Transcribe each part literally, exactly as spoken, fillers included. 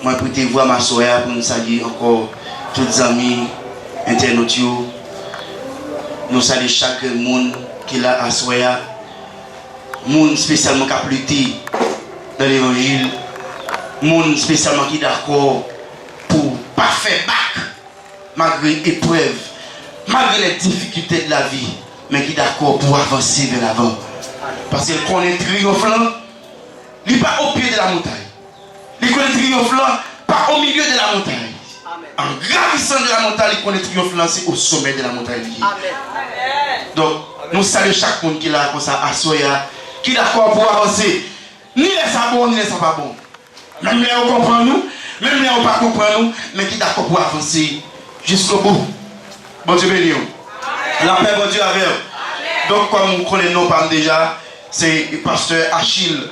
Mwen prete vwa m aswè a pou nou salye ankò tout zanmi entènot yo. Nou salye chak grenn moun ki la aswè a. Moun espesyalman k ap lite nan levanjil. Moun espesyalman ki dakò pou pa fè bak malgre eprèv, malgre les difficultés de la vie, men ki dakò pou avanse vè lavan. Paske l konnen triyonf lan, li pa o pye de la montay. Li konnen triyonf lan pa o milye de la montay. An gravisan de la montay, li konnen triyonf lan se o somè de la montay li ye. Donk, nou salye chak moun ki la konsa aswè a, ki dakò pou avanse. Ni lè sa bon, ni lè sa pa bon. Menm lè yo konprann ou, menm lè yo pa konprann ou, men ki dakò pou avanse jiskobou. Bondye beni w. Lapè Bondye avè w. Donk, kòm ou konnen non pa m deja, se pastè Achille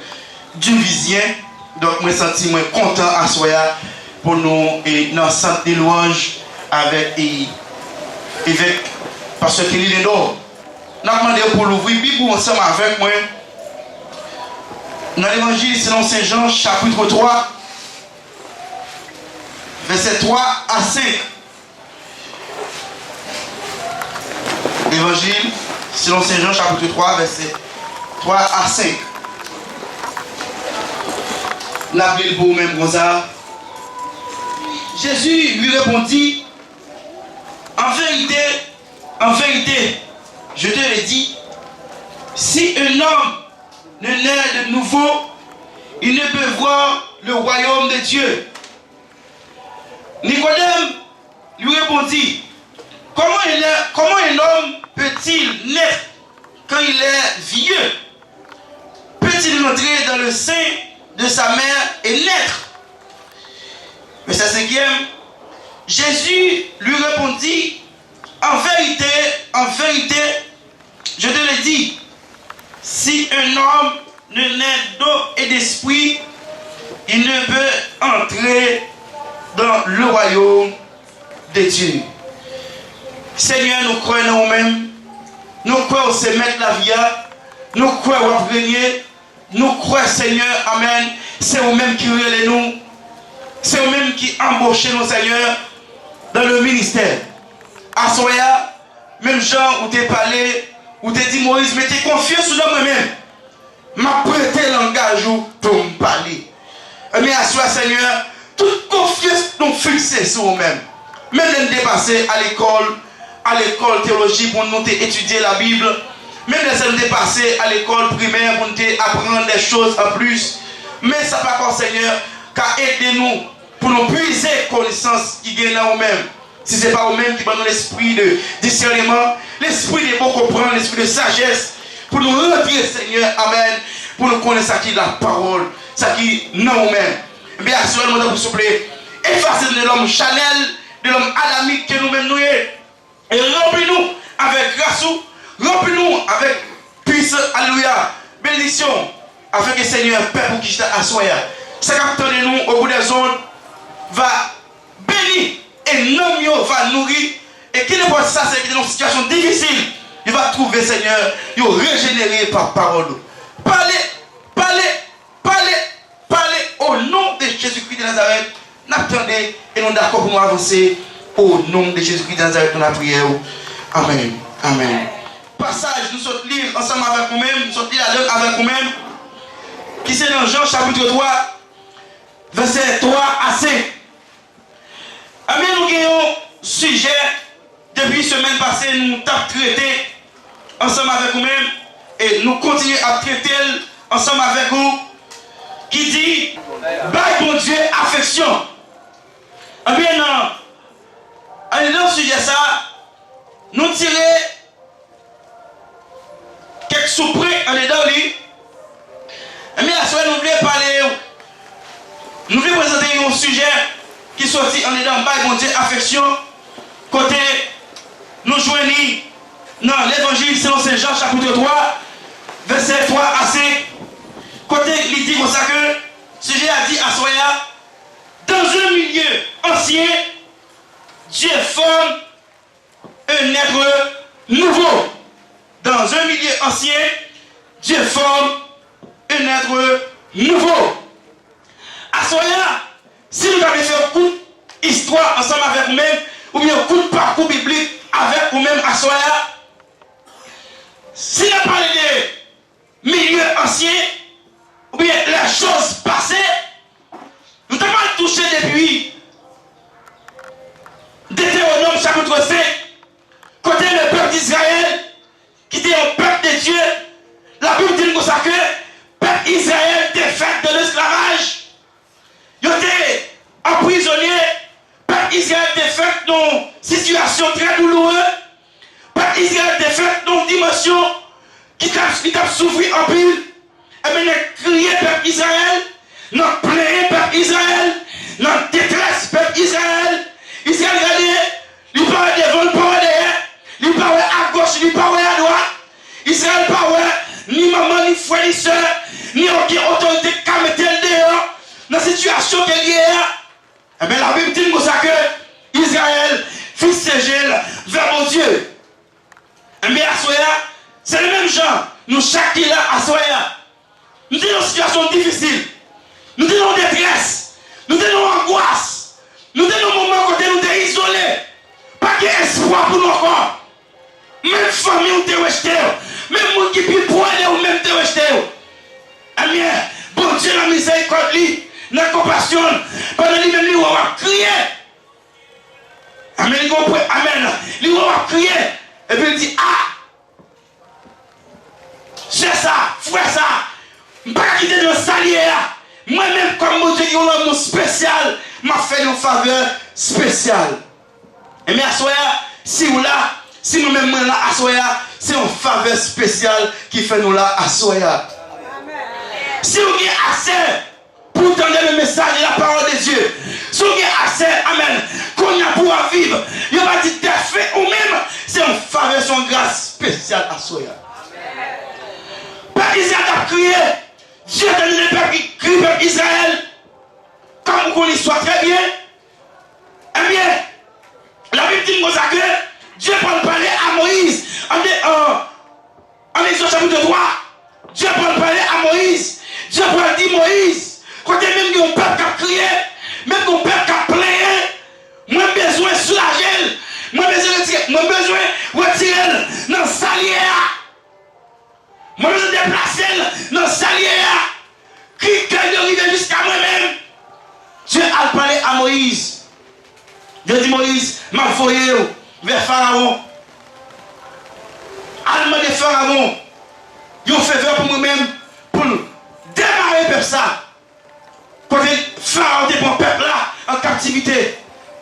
Duvizien. Donk, mwen santi mwen kontan aswè a pou nou e, nan sant de lwanj avèk e, evèk pastè Kelly Lindor. N ap mande w pou w louvri Bib ou ansanm avèk mwen nan Levanjil selon Sen Jan, chapit twa, vèsè twa a senk. Levanjil selon Sen Jan, chapit twa, vèsè twa a senk. N ap li l pou ou menm konsa. Jésus lui répondit, En vérité, en vérité, je te le dis, si un homme ne naît de nouveau, il ne peut voir le royaume de Dieu. Nicodème lui répondit, comment un, comment un homme peut-il naître quand il est vieux? Peut-il rentrer dans le sein de sa mère et naître? Verset cinquième, Jésus lui répondit, en vérité, en vérité, je te le dis, si un homme ne naît d'eau et d'esprit, il ne peut entrer dans le royaume de Dieu. Senyè, nou kwè nan ou menm. Nou kwè ou se mèt lavi a. Nou kwè w ap renye. Nou kwè, Senyè, amèn, se ou menm ki rele nou. Se ou menm ki anboche nou, Senyè, dans le ministère. Aswè a, menm jan ou te pale, ou te di Moyiz, mete konfyans ou nan mwen menm. M ap prete langaj ou pou m pale. Ebyen, aswè a, Senyè, tout konfyans nou fikse sou ou menm. Menm lè n te pase a lekòl, a lekòl teyoloji pou nou te etidye Labib, menm lè sa nou te pase a lekòl primè pou nou te aprann des choses en plus, men sa pa kò Senyè ka ede nou pou nou pwize konesans ki gen nan ou menm. Si se pa ou menm ki ban nou lespri de disèneman, lespri de bon konprann, lespri de sajès, pou nou rantre, Senyè, amèn, pou nou konnen sa ki lapawòl, sa ki nan ou menm. Ebyen, aswè a, mwen, tanpri, souple, efase de lòm chanèl, de lòm adamik ke nou menm nou ye. E ranpli nou avèk gras ou, ranpli nou avèk pwisans, alelouya, benediksyon, afin ke Senyè, pèp ou ki chita aswè a, sa k ap tande nou au bout des ondes, va beni, e nanm yo va nouri, e kenenpòt sa se ki te nan yon sitiyasyon difisil, yo va twouve, Senyè, yo rejenere pa pawòl ou. Pale, pale, pale, pale, o non de Jezikri de Nazarèt, n ap tande e nou dakò pou nou avanse. O non de Jezikri de Nazarèt, nou lapriyè ou. Amèn. Amèn. Pasaj nou sot li ansanm avèk ou menm, nou sot li ladan avèk ou menm, ki se nan Jan chapit twa, vèsè twa a senk. Ebyen, nou gen yon sijè depi semèn pase nou t ap trete ansanm avèk ou menm, e nou kontinye ap trete l ansanm avèk ou, ki di, bay Bondye afeksyon. Ebyen, nan, anndan sijè sa, nou tire kèk soupre andedan li. Ebyen, aswè nou vle pale, nou vle prezante yon sijè ki soti andedan bay Bondye afeksyon, kote nou jwenn li nan Levanjil selon Sen Jan, chapit twa, vèsè twa a senk, kote li di konsa ke sijè a di aswè a, dans un milieu ancien, Dieu forme un être nouveau. Dans un milieu ancien, Dieu forme un être nouveau. Aswè a, Si nou ta vle fè yon kout istwa ansanm avèk ou menm, oubyen yon kout pakou biblik avèk ou menm aswè a, si n ap pale de milye ansyen, oubyen lè choz pase, nou ta pral touche depi Detewonòm chapit senk, kote le pèp Izrayèl, ki te yon pèp de Dye, Labib di n konsa ke pèp Izrayèl te fèt de lesklavaj. Yo te anprizone, pèp Izrayèl te fèt nan yon sitiyasyon trè douloure. Pèp Izrayèl te fèt nan yon dimansyon ki t ap, ki t ap soufri anpil. Ebyen, nan kriye pèp Izrayèl, nan plenyen pèp Izrayèl, nan detrès pèp Izrayèl, Izrayèl gade, li pa wè devan, li pa wè dèyè, li pa wè agoch, li pa wè adwat. Izrayèl pa wè ni manman, ni frè, ni sè, ni okenn otorite ki ka mete l deyò nan sitiyasyon ke l ye a. Ebyen, Labib di n konsa ke Izrayèl fikse je l vè Bondye. Ebyen, aswè a, se le menm jan, nou chak ki la aswè a, nou te nan yon sitiyasyon difisil. Nou te nan yon detrès. Nou te nan yon angwas. Nou te nan yon moman kote nou te izole. Pa gen espwa pou nou ankò. Menm fanmi w te rejte w. Menm moun ki pi pwòch de ou menm te rejte w. Ebyen, Bondye nan mizerikòd li, nan konpasyon l, pandan li menm li wè w ap kriye. Amèn, li gon pre-, amèn. Li wè w ap kriye. Epi li di, a! Sè sa, frè sa, m pa ka kite nan sa l ye a. Mwen menm, kòm Bondye gen yon lanmou espesyal, m ap fè yon favè espesyal. Ebyen, aswè a, si w la, si mwen menm mwen la aswè a, se yon favè espesyal ki fè nou la aswè a. Si w gen aksè pou w tande le mesaj, la parole de Dieu, si w gen aksè, amèn, kounye a pou w ap viv, yo pa di dèfen ou menm, se yon favè, se yon gras espesyal aswè a. Pèp Izrayèl t ap kriye, Dye tande le pèp ki kri, pèp Izrayèl. Kòm ou konn istwa trè byen, ebyen, Labib di n konsa ke Dye pral pale a Moyiz an de, an, an Egzòd chapit twa. Dye pral pale a Moyiz. Dye pral di Moyiz, kote menm gen yon pèp k ap kriye, menm gen yon pèp k ap plenyen, mwen bezwen soulaje l. Mwen bezwen retire, mwen bezwen retire l nan sa l ye a. Mwen bezwen deplase l nan sa l ye a. Kri kè l yo rive jiska mwen menm. Dye al pale a Moyiz. Dye di Moyiz, m ap voye w vè Farawon. Al mande Farawon yon favè pou mwen menm, pou l demare pèp sa. Kote Farawon te pran pèp la an kaptivite,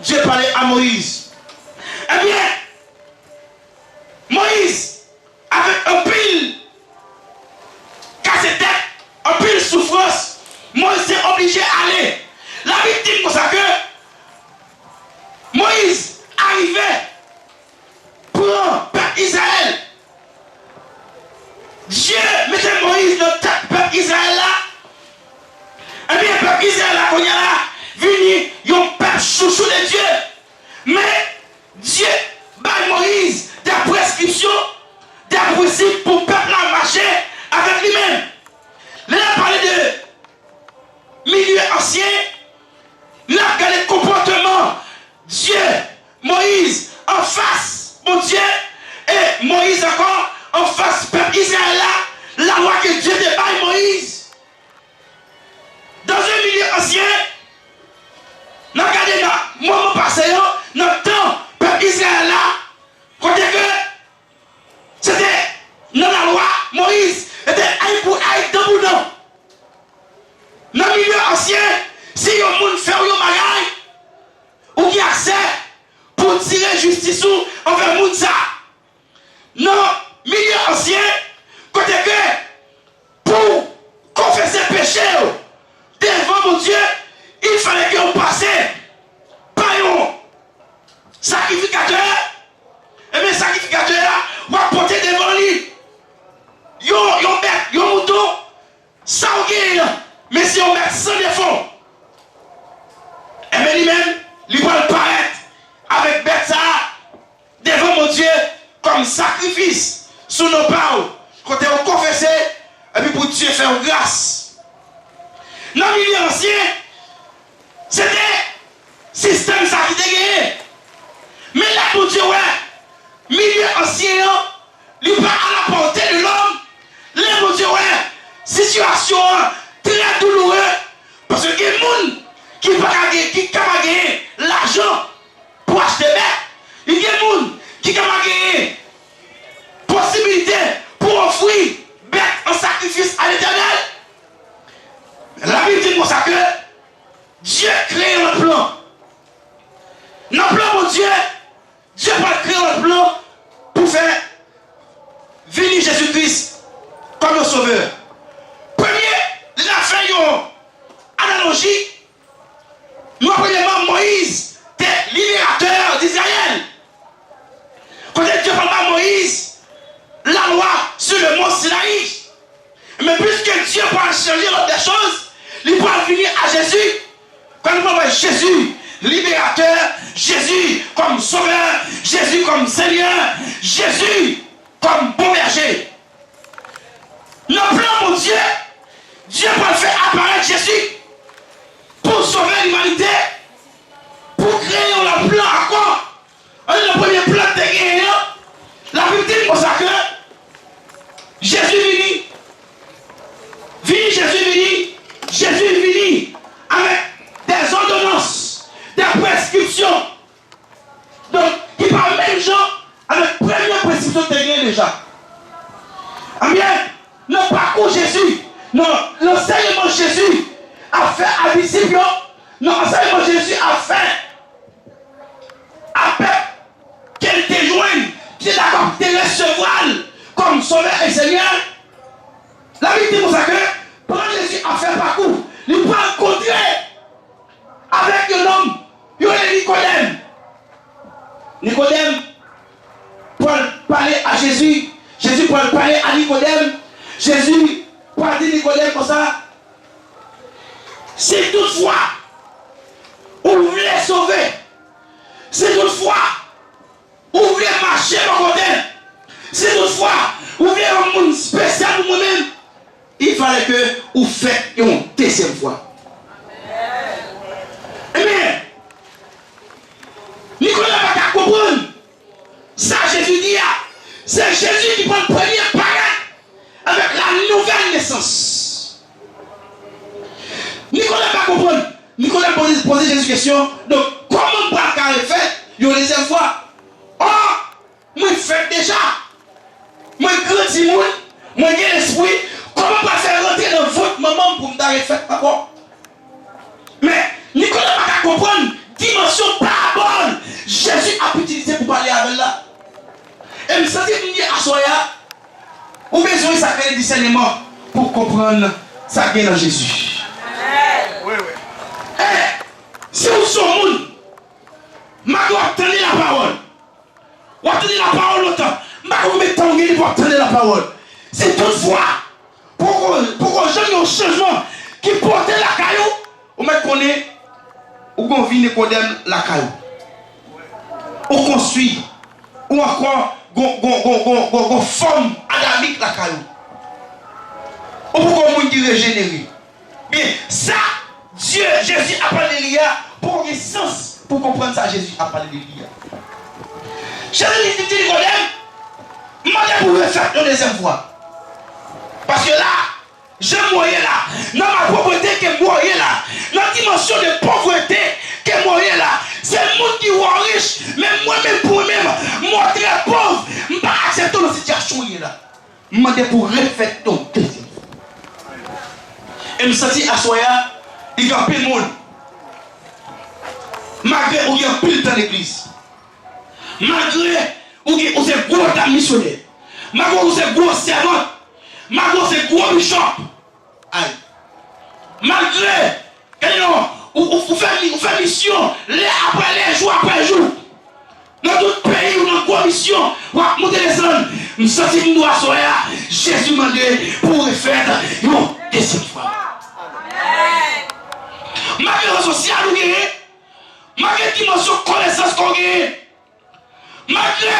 Dye pale a Moyiz. Ebyen, Moyiz, avèk anpil kase tèt, anpil soufrans, Moyiz te oblije ale. Labib di n konsa ke Moyiz arive pran pèp Izrayèl. Dye mete Moyiz nan tèt pèp Izrayèl la. Ebyen, pèp Izrayèl la, kounye a la, vini yon pèp chouchou de Dye. Men, Dye bay Moyiz de preskripsyon, de prensip pou pèp la mache avèk li menm. Lè n ap pale de milye ansyen, n ap gade konpòteman Dye, Moyiz, anfas Bondye, e Moyiz ankò anfas pèp Izrayèl la, lalwa ke Dye te bay Moyiz. Dans un milieu ancien, n ap gade nan moman pase yo, nan tan pèp Izrayèl la, kote ke se te nan lalwa Moyiz, se te ay pou ay, dan pou dan. Nan milye ansyen, si yon moun fè w yon bagay, ou gen aksè pou w tire jistis ou anvè moun sa. Nan milye ansyen, kote ke pou w konfese peche w devan Bondye, il fallait ke w pase pa yon sakrifikatè, ebyen, sakrifikatè a, w ap pote devan li yon, yon bèt, yon mouton, sa w genyen an, men se yon bèt san defo. Ebyen, li menm, li pral parèt avèk bèt sa a devan Bondye kòm sakrifis sou non pa w, kote w konfese, epi pou Dye fè w gras. Nan milye ansyen, se te Sitiyasyon an trè douloure, paske gen moun ki pa ka gen, ki ka pa genyen lajan pou achte bèt. Li gen moun ki ka pa genyen posibilite pou ofri bèt an sakrifis a Letènèl. Labib di konsa ke Dye kreye yon lòt plan. Nan plan Bondye, Dye pral kreye yon lòt plan pou fè vini Jezi Kris kòm yon sovè. Premye, li t ap fè yon analoji. Nou wè premyèman, Moyiz te liberatè Dizrayèl. Kote Dye pral bay Moyiz lalwa sou le mont Sinayi. Men piske Dye pral chanje lòd dè choz, li pral vini a Jezi. Kan nou pral wè Jezi, liberatè, Jezi kòm sovè, Jezi kòm senyè, Jezi kòm bon bèje. Nan plan Bondye, Dye pral fè aparèt Jezi pou sove limanite, pou kreye yon lòt plan ankò. Ann nan premye plan te genyen an, Labib di n konsa ke Jezi vini. Vini, Jezi vini. Jezi vini avèk dè zòdonans, dè preskripsyon. Donk, ki pa menm jan avèk premye preskripsyon te genyen deja. Ebyen, nan pakou Jezi, nan, nan ansèyman Jezi ap fè a disip yo, nan ansèyman Jezi ap fè a pèp ke l te jwenn, ki te dakò, ki te resevwa l kòm Sovè e Senyè, Labib di konsa ke pandan Jezi ap fè pakou, li pral rankontre avèk yon nonm, yo rele Nikodèm. Nikodèm pral pale a Jezi. Jezi pral pale a Nikodèm. Jezi pral di Nikodèm konsa, si toutfwa ou vle sove, si toutfwa ou vle mache bò kote m, si toutfwa ou vle yon moun espesyal pou mwen menm, il fallait que ou fèt yon dezyèm fwa. Ebyen, Nikodèm pa ka konprann sa Jezi di a. Se Jezi ki pral premye parèt avèk la nouvèl nesans. Nikodèm pa konprann. Nikodèm poze, poze Jezi kesyon, donk, kòman m pral ka refèt yon dezyèm fwa? Ò, mwen fèt deja. Mwen gran timoun, mwen gen lespri, kòman m pral fè rantre nan vant manman m pou m ta refèt ankò? Men, Nikodèm pa ka konprann dimansyon parabòl Jezi ap itilize pou pale avè l la. E m santi m di aswè a, ou bezwen sa k rele disèneman pou konprann sa k gen nan Jezi. E, si w se yon moun, malgre w ap tande lapawòl, w ap tande lapawòl lontan. M pa konn konbyen tan w gen depi w ap tande lapawòl. Si toutfwa, poko, poko janm yon chanjman ki pote lakay ou, ou mèt konnen, ou gon vi Nikodèm lakay ou. Ou konstwi, ou ankò gon, gon, gon, gon, gon, gon fòm adamik lakay ou. Ou poko moun ki rejenere. Men, sa Dye, Jezi ap pale de li a, poko gen sans pou konprann sa Jezi ap pale de li a. Jezi di, di Nikodèm, m mande pou refèt yon dezyèm fwa. Paske la, jan m wè w ye la, nan malpwoprete ke m wè w ye la, nan dimansyon de povrete ke m wè w ye la, se moun ki wè w rich, men mwen menm pou mwen menm, m wè w trè pòv, m pa aksepte w nan sitiyasyon w ye la. M mande pou refèt yon dezyèm fwa. E m santi aswè a, li gen anpil moun. Malgre ou gen anpil tan legliz, malgre ou gen, ou se gwo dam misyonè, malgre ou se gwo sèvant, malgre ou se gwo bichòp, ay, malgre Gade non, ou, ou, ou fè, ou fè misyon lè apre lè, jou apre jou. Nan tout peyi ou nan gwo misyon, w ap monte desann. M santi m dwe aswè a, Jezi mande pou w refèt yon dezyèm fwa. Malgre ran sosyal ou genyen, malgre dimansyon konesans ke w genyen, malgre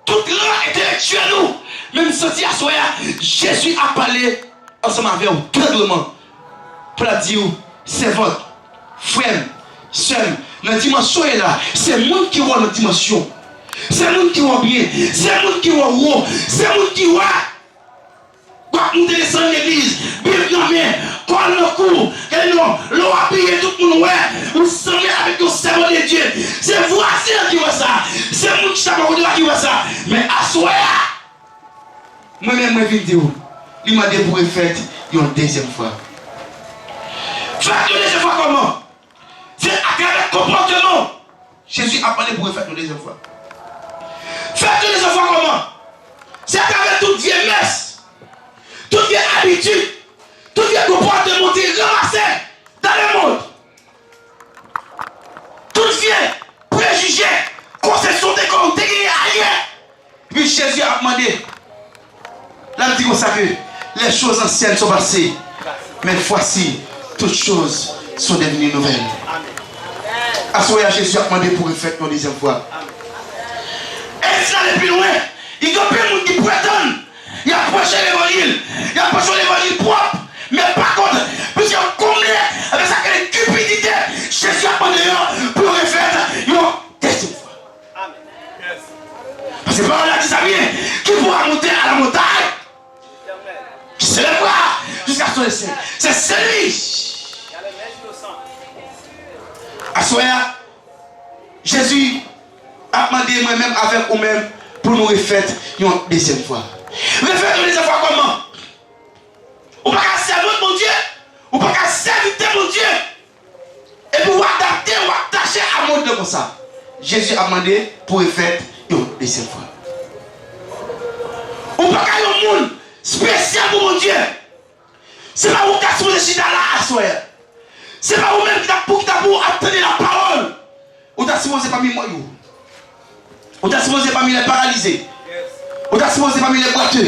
tout ran entelektyèl ou, men m santi aswè a, Jezi ap pale ansanm avè w tandreman pou l ap di w, sèvant, frè m, sè m, nan dimansyon w ye la, se moun ki wè w nan dimansyon, se moun ki wè w byen, se moun ki wè w wo, se moun ki wè W ap moute desann legliz, Bib nan men, kòl nan kou, gade non, lè w abiye tout moun wè, ou sanble avèk yon sèvant de Dieu. Se vwazen an ki wè sa, se moun ki chita bò kote w la ki wè sa. Men aswè a, mwen menm mwen vin di w, li mande pou refèt yon dezyèm fwa. Fèt yon dezyèm fwa kòman? Se atravè konpòteman w. Jezi ap mande pou refèt yon dezyèm fwa. Fèt yon dezyèm fwa kòman? Se atravè tout vye mès, tout vye abitid, tout vye konpòteman w te ranmase dans le monde. Tout vye prejije, konsepsyon w te, w te genyen ayè. Epi Jezi ap mande, l ap di konsa ke, les choses anciennes sont passées, mais voici, toutes choses sont devenues nouvelles. Aswè a, Jezi ap mande pou refèt yon dezyèm fwa. E si l ale pi lwen, li gen anpil moun ki pretann y ap preche levanjil, y ap preche yon levanjil pwòp, men pa kont, piske yo konble avèk sa k rele kipidite, Jezi ap mande yo pou yo refèt yon dezyèm fwa. Paske pawòl la di sa byen, qui pourra monter à la montagne, qui s'élèvera jusqu'à son dessein. C'est celui. Aswè a, Jezi ap mande mwen menm avèk ou menm pou nou refèt yon dezyèm fwa. Refèt yon dezyèm fwa kòman? Ou pa ka sèvant Bondye, ou pa ka sèvitè Bondye, epi w adapte, w atache a mond lan konsa. Jezi ap mande pou refèt yon dezyèm fwa. Ou pa ka yon moun espesyal pou Bondye. Se pa ou k ta sipoze chita la aswè a. Se pa ou menm ki ta pou, ki ta pou ap tande lapawòl. Ou ta sipoze pami mò yo. Ou ta sipoze pami lè paralize. Ou ta sipoze pami lè bwate.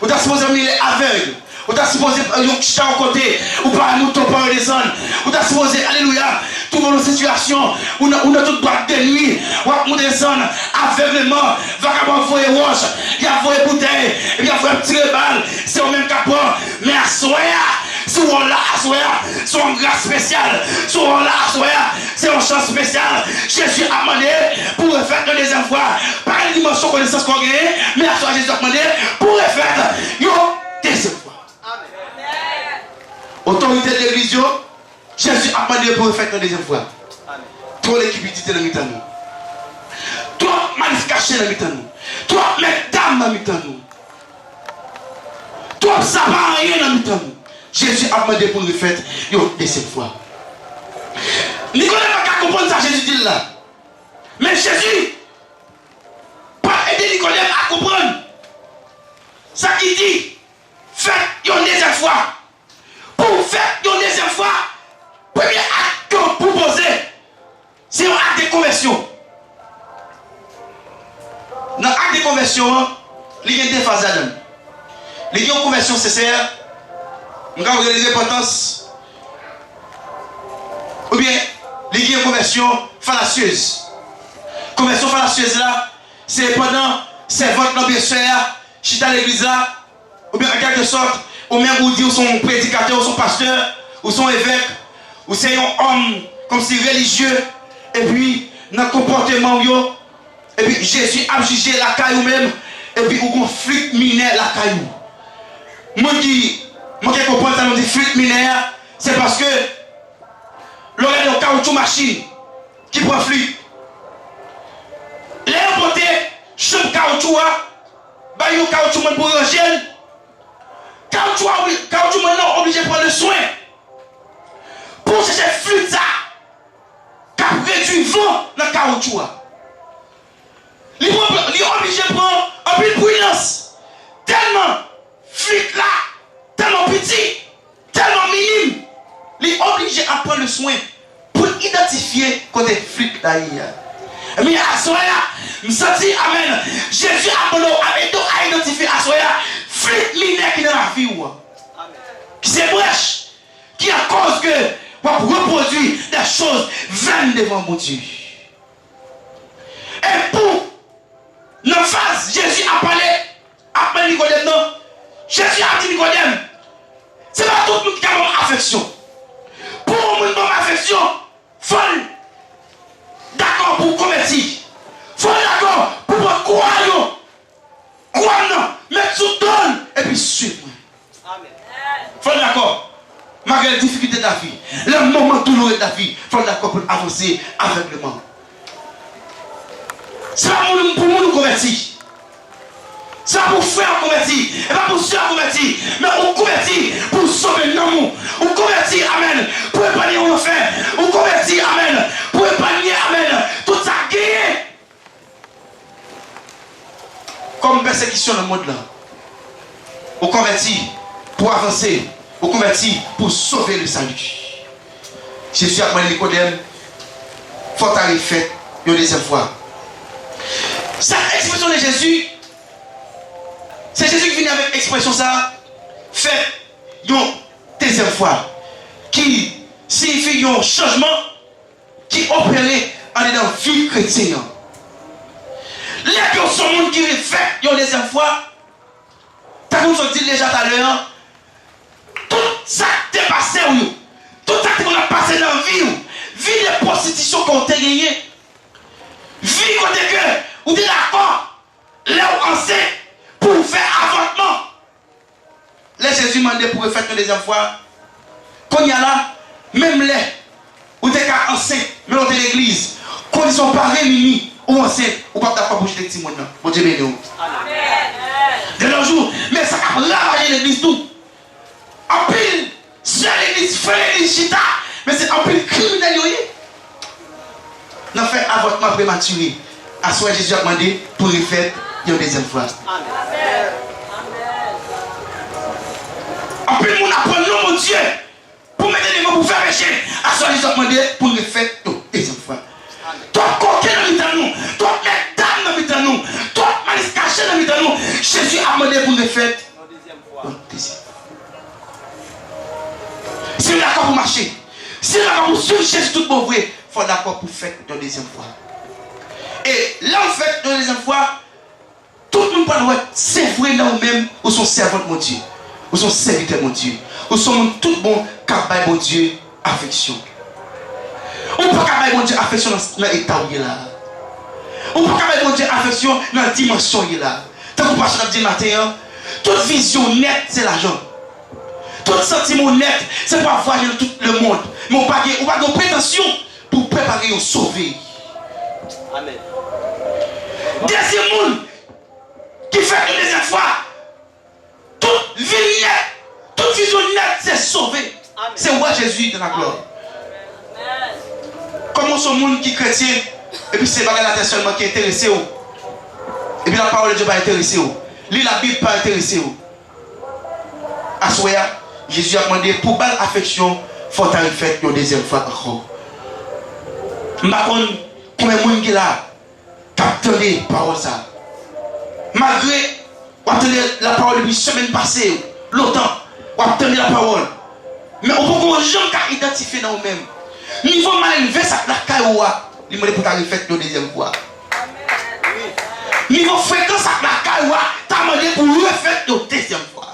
Ou ta sipoze pami lè avèg. Ou ta sipoze, euh, yon chita yon kote. Ou pa wè mouton pa yo desann. Ou ta sipoze, alelouya, twouve w nan sitiyasyon. Ou nan, ou nan tout bwat de nwi. W ap monte desann. Avègleman. Vakabon ap voye wòch. Y ap voye boutèy. Epi y ap voye ap tire bal. Se ou menm k ap pran. Men aswè a, sou wòl la aswè a, sou yon gras espesyal, sou wòl la aswè a, se yon chans espesyal. Jezi ap mande pou refèt yon dezyèm fwa. Pa gen dimansyon konesans ke w genyen, men aswè a Jezi ap mande pou refèt yon dezyèm fwa. Otorite legliz yo, Jezi ap mande yo pou refèt yon dezyèm fwa. Twòp kipidite nan mitan nou. Twòp malefikache nan mitan nou. Twòp mèt dam nan mitan nou. Twòp sa pa anyen nan mitan nou. Jezi ap mande pou l refèt yon dezyèm fwa. Nikodèm pa ka konprann sa Jezi di l la. Men Jezi pral ede Nikodèm a konprann sa ki di fèt yon dezyèm fwa. Pou w fèt yon dezyèm fwa, premye ak ke w pwopoze, se yon ak de konvèsyon. Nan ak de konvèsyon an, li gen de faz ladan l. Li gen yon konvèsyon sensè, m ka rele repantans, oubyen li gen yon konvèsyon falasyez. Konvèsyon falasyez la, se pandan sèvant lan oubyen sè a chita legliz la, oubyen an kèlkesòt, ou menm ou di ou se yon predikatè, ou se yon pastè, ou se yon evèk, ou se yon òm kòmsi relijye, epi nan konpòteman w yo, epi Jezi ap jije lakay ou menm, epi ou gon flit minè lakay ou. Moun ki manke konprann sa nou di flit minè a, se paske lè w gade yon kawotchou machin ki pran flit, lè yo pote chanm kawotchou a, bay yon kawotchoumann pou ranje l, kawotchou a obli-, kawotchoumann nan oblije pran le swen pou chèche flit sa k ap redui van nan kawotchou a. Li pran, li oblije pran anpil pridans, tèlman flit la tèlman piti, tèlman minim, li oblije ap pran le swen pou l idantifye kote flit la ye a. Men aswè a, m santi, amèn, Jezi ap mande w, ap ede w a idantifye aswè a flit minè ki nan lavi w an, ki se brèch ki akòz ke w ap repwodui de choz vèn devan Bondye. E pou, nan faz Jezi ap pale, ap pale Nikodèm nan, Jezi ap di Nikodèm, se pa tout moun ki ka ban m afeksyon. Pou yon moun ban m afeksyon, fò l dakò pou konvèti. Fò l dakò pou pran kwa yo, kwa m nan, met sou do l, epi swiv mwen. lavi, fò l dakò pou l avanse avègleman. Se pa moun, pou moun ou konvèti. Se pa pou frè ou konvèti, e pa pou sè ou konvèti, men ou konvèti pou sove nanm ou. Ou konvèti, amèn, pou epanye w anfen. Ou konvèti, amèn, pou epanye, amèn, tout sa k genyen. Kòm pèsekisyon nan mond lan, ou konvèti pou avanse, ou konvèti pou sove le salut. Jezi ap mande Nikodèm, fò w ta refèt yon dezyèm fwa. Sa ekspresyon de Jezi, se Jezi ki vini avèk ekspresyon sa, fèt yon dezyèm fwa, ki siyifi yon chanjman ki opere andedan vi kretyen an. Lè ke w se yon moun ki refèt yon dezyèm fwa, tankou m sot di l deja talè an, tout sa k te pase w yo, tout sa k te konn ap pase nan vi w, vi de pwostitisyon ke w te genyen, vi kote ke ou te dakò lè w ansent pou w fè avòtman. Lè Jezi mande pou refèt yon dezyèm fwa, kounye a la, menm lè ou te ka ansent, men lè w te legliz, kondisyon w pa reyini, ou ansent, ou p ap dakò pou w chita ak timoun nan. Bondye beni w. Amèn. De nos jours, men sa k ap ravaje legliz tou. Anpil sè legliz, frè legliz chita, men se anpil kriminèl yo ye. Nan fè avòtman prematire. Aswè Jezi ap mande pou refèt yon dezyèm fwa. Amèn. Anpil moun ap pran non Bondye pou mete demon, pou fè peche. Aswè Jezi ap mande pou refèt yon dezyèm fwa. Twòp koken nan mitan nou, twòp mètdam nan mitan nou, twòp malis kache nan mitan nou. Jezi ap mande pou refèt yon dezyèm fwa. Si w dakò pou mache, si w dakò pou swiv Jezi tout bon vre, fò w dakò pou fèt yon dezyèm fwa. E lè w fèt yon dezyèm fwa, tout moun pral wè se vre nan ou menm, ou se yon sèvant Bondye, ou se yon sèvitè Bondye, ou se yon moun tout bon k ap bay Bondye afeksyon. Ou pa ka bay Bondye afeksyon nan, nan eta w ye la. Ou pa ka bay Bondye afeksyon nan dimansyon w ye la. Tankou pastè t ap di maten an, tout vizyon w nèt se lajan. Tout santiman w nèt se pou ap vwayaje nan tout lemonn. Men ou pa gen, ou pa gen yon pretansyon pou w prepare yon sove. Amèn. Dezyèm moun ki fèt yon dezyèm fwa, tout vi l nèt, tout vizyon l nèt, se sove. Amèn. Se wè Jezi nan laglwa. Amèn. Kòman w se yon moun ki kretyen, epi se bagay latè sèlman ki enterese w, epi lapawòl de Dye pa enterese w, li Labib pa enterese w. Aswè a, Jezi ap mande pou ba l afeksyon, fò w ta refèt yon dezyèm fwa ankò. M pa konn konbyen moun ki la, k ap tande pawòl sa a. Malgre w ap tande lapawòl depi semèn pase yo, lontan, w ap tande lapawòl, men ou poko janm ka idantifye nan ou menm nivo malelve sa k lakay ou a, li mande pou ta refèt yon dezyèm fwa. Nivo frekans sa k lakay ou a, ta mande pou refèt yon dezyèm fwa.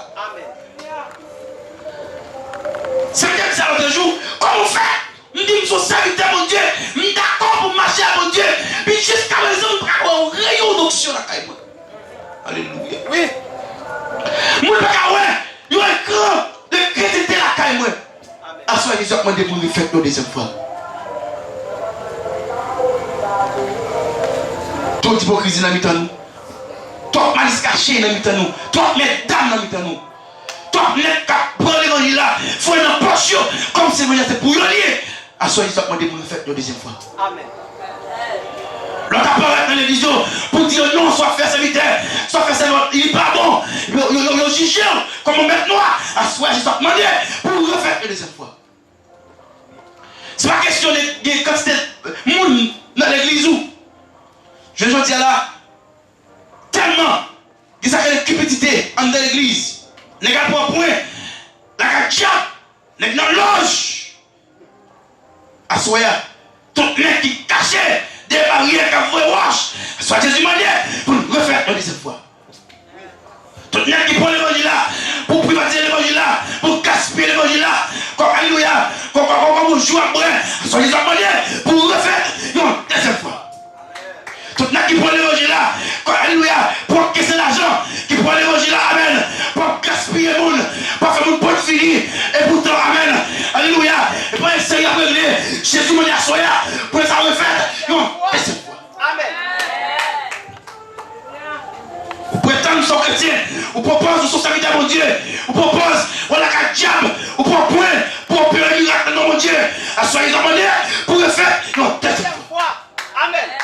Se te di sa lòt jou, kòman w fè? M di m se yon sèvitè Bondye, m dakò pou m mache ak Bondye, men jiskaprezan m pa ka wè yon reyon donksyon lakay mwen. Alelouya. Wi. Moun pa ka wè yon ekran de kretente lakay mwen. Aswè Jezi ap mande pou l refèt yon dezyèm fwa. Twòp ipokrizi nan mitan nou. Twòp malis kache nan mitan nou. Twòp mètdam nan mitan nou. Twòp nèg k ap pran levanjil la, foure nan pòch yo, kòmsi levanjil la se pou yo li ye. Aswè Jezi ap mande pou refèt yon dezyèm fwa. Amèn. Lè w ta parèt nan legliz yo pou di yo non, sa w ap fè sèvitè, sa w ap fè sèvant, li pa bon. Yo, yo, yo, yo jije w kòm yon mèt nwa. Aswè Jezi ap mande pou refèt yon dezyèm fwa. Se pa kesyon de gen kantite moun nan legliz ou. Jounen jodi a la, tèlman gen sa k rele kipidite anndan legliz. Nèg al pran pwen lakay dyab, nèg nan lòj. Aswè a, tout nèg ki kache dèyè baryè k ap voye wòch, aswè a Jezi mande pou n refèt yon dezyèm fwa. Tout nèg ki pran levanjil la pou privatize levanjil la, pou gaspiye levanjil la, kòm, alelouya, kòm, kòm, kòm, kòm yon jou ap bwè, aswè Jezi ap mande pou refèt yon dezyèm fwa. Tout nèg ki pran levanjil la, kòm, alelouya, pou ap kese lajan, ki pran levanjil la, amèn, pou ap gaspiye moun, pou ap fè moun pòt fini, epoutan, amèn, alelouya, e pa yon seri ap regle, pou l ka refèt yon dezyèm fwa. Amèn. Ou pretann se yon kretyen, ou pran pòz ou se yon sèvitè Bondye, ou pran pòz ou al lakay dyab, ou pran pwen pou opere mirak nan non Bondye. Aswè a, Jezi ap mande pou refèt yon dezyèm fwa. Amèn.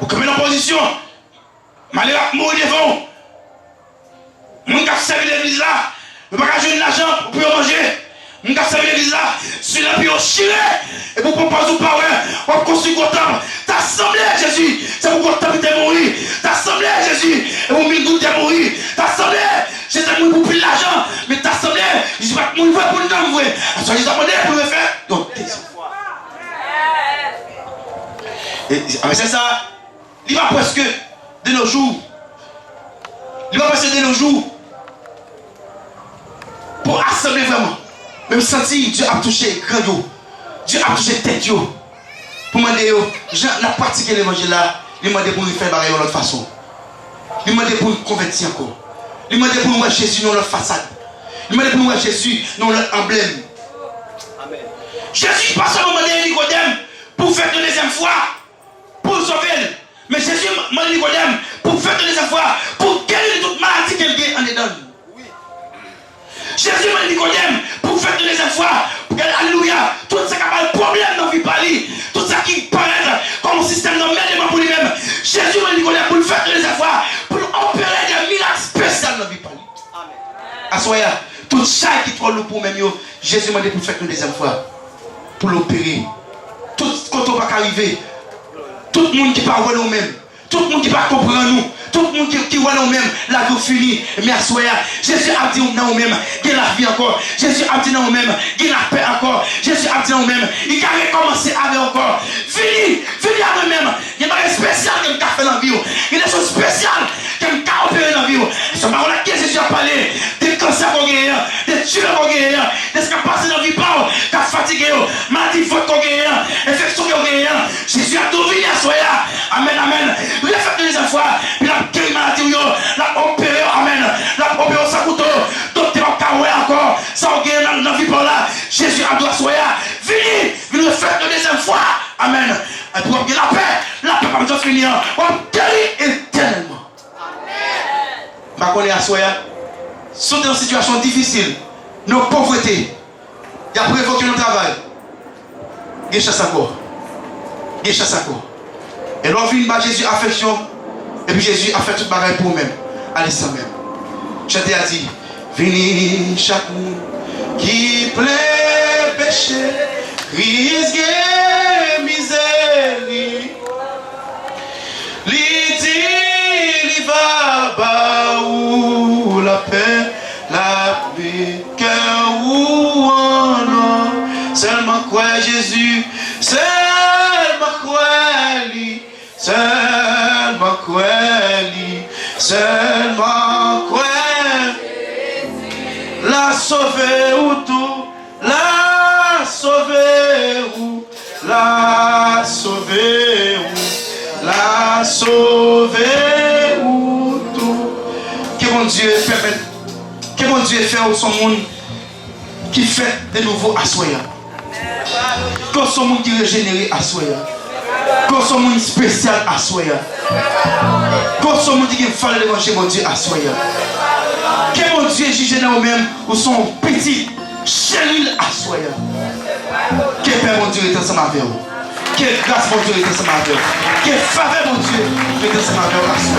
Ou kanpe nan pozisyon. Malere ap mouri devan w. Moun k ap sèvi legliz la, yo pa ka jwenn lajan pou yo manje. Moun k ap sèvi legliz la, sila pye yo chire. Epi w pran pòz ou pa wè, w ap konstwi gwo tanp. Ta sanble Jezi, se pou gwo tanp li te mouri. Ta sanble Jezi, e pou mil goud te mouri. Ta sanble Jezi te mouri pou pil lajan, men ta sanble Jezi pa t mouri vre pou nanm vre. Aswè a, Jezi ap mande pou refè yon dezyèm fwa. E, avèk sa, li pa prèske de nos jours. Li pa prèske de nos jours pou asanble vrèman. Men m santi Dye ap touche gran yo. Dye ap touche tèt yo. Pou mande yo, jan n ap pratike levanjil la, li mande pou n fè bagay yon lòt fason. Li mande pou n konvèti ankò. Li mande pou n wè Jezi nan yon lòt fasad. Li mande pou n wè Jezi nan yon lòt anblèm. Jezi pa sèlman mande Nikodèm pou fèt yon dezyèm fwa pou l sove l. Men Jezi mande Nikodèm pou fèt yon dezyèm fwa, pou geri l tout maladi ke l gen andedan l. Jezi mande Nikodèm pou fèt yon dezyèm fwa, pou ke, alelouya, tout sa k ap bay pwoblèm nan vi pa li, tout sa ki parèt kòm yon sistèm nan men devan pou li menm. Jezi mande Nikodèm pou l fèt yon dezyèm fwa, pou l opere de mirak espesyal nan vi pa li. Aswè a, tout chay ki twò lou pou ou menm yo, Jezi mande pou l fèt yon dezyèm fwa, pou l opere. Tout kote w pa ka rive, tout moun ki pa wè nan ou menm, tout moun ki pa konprann ou, tout moun ki, ki wè nan ou menm, lavi w fini. Men aswè a, Jezi ap di nan ou menm, gen lavi ankò. Jezi ap di nan ou menm, gen lapè ankò. Jezi ap di nan ou menm, li ka rekòmanse avè w ankò. Vini, vini a mwen menm. Gen bagay espesyal ke m ka fè nan vi w. Gen de choz espesyal ke m ka opere nan vi w. Se pa konn ak ki Jezi ap pale. De kansè ke w genyen an, de timè ke w genyen an, de sa k ap pase nan vi pa w, k ap fatige w, maladi vant ke w genyen an, enfeksyon ke w genyen an. Jezi ap di w vini aswè a. Amèn, amèn. Refèt yon dezyèm fwa. Epi l ap geri maladi w yo. L ap opere w. Amèn. L ap opere w san kouto. Doktè p ap ka wè ankò sa w genyen nan, nan vi pa w la. Jezi ap di w aswè a, vini, vin refèt yon dezyèm fwa. Amèn. Epi w ap gen lapè. Lapè pa p janm fini an. W ap geri etènèlman. M pa konnen aswè a, si w te nan sitiyasyon difisil, nan povrete, y ap revoke w nan travay, gen chans ankò. Gen chans ankò. E lè w vin ba Jezi afeksyon, epi Jezi ap fè tout bagay pou ou menm, ale san menm. Chante a di, vini chak moun ki plen peche, Kris gen mizeri. Li di li va ba ou lapè, l ap met kè ou an òd. Sèlman kwè Jezi, sèlman kwè li, sèlman kwè li, sèlman kwè. L a sove ou tou. L a sove ou, l a sove ou, l a sove ou tou. Ke Bondye pèmèt, ke Bondye fè w se yon moun ki fèt de nouvo aswè a. Ke w se yon moun ki rejenere aswè a. Ke w se yon moun espesyal aswè a. Ke w se yon moun ki gen valè devan je Bondye aswè a. Ke Bondye jije nan ou menm, ou se yon pitit cheri l aswè a. Ke pè Bondye rete ansanm avè w. Ke gras Bondye rete ansanm avè w. Ke favè Bondye rete ansanm avè w aswè a.